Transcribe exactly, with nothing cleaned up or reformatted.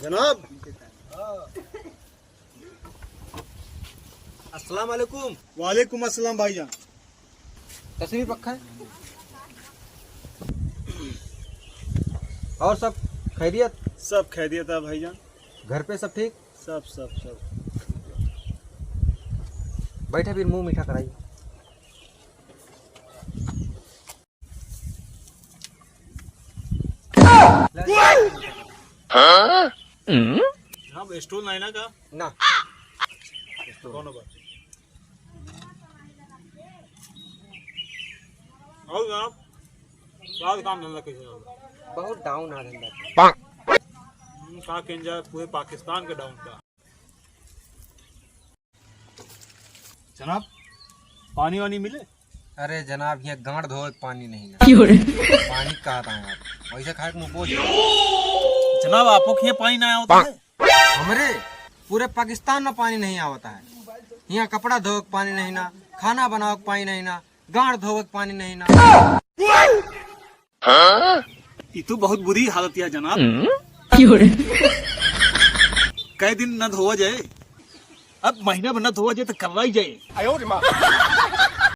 जनाब। अस्सलाम वालेकुम। वालेकुम अस्सलाम भाईजान। तशरीफ रखा है। और सब खैरियत? सब खैरियत है भाईजान। घर पे सब ठीक? सब, सब, सब। बैठे फिर मुंह मीठा कराई। हाँ, स्टूल नहीं ना का? ना। कौन बात? और जनाब, का काम धंधा कैसे चल रहा? बहुत डाउन आ धंधा। हम्म, का केंजा पूरे पाकिस्तान के डाउन का। जनाब, पानी वानी मिले? अरे जनाब, यहाँ गांड धोवे के पानी नहीं ना। क्यों रे? पानी कहा था यार, वैसे खाए को मुंह बोझ। जनाब, आपो के यहाँ पानी ना आवता है? हमरे पूरे पाकिस्तान में पानी नहीं आवता है। यहाँ कपड़ा धोवे के पानी नहीं ना, खाना बनावे के पानी नहीं ना, गांड धोवे के पानी नहीं ना। ई तो बहुत बुरी हालत है जनाब। क्यों रे? कई दिन न धोवा जाए, अब महीना भर न धोवा जाए तो कर्राई जाए।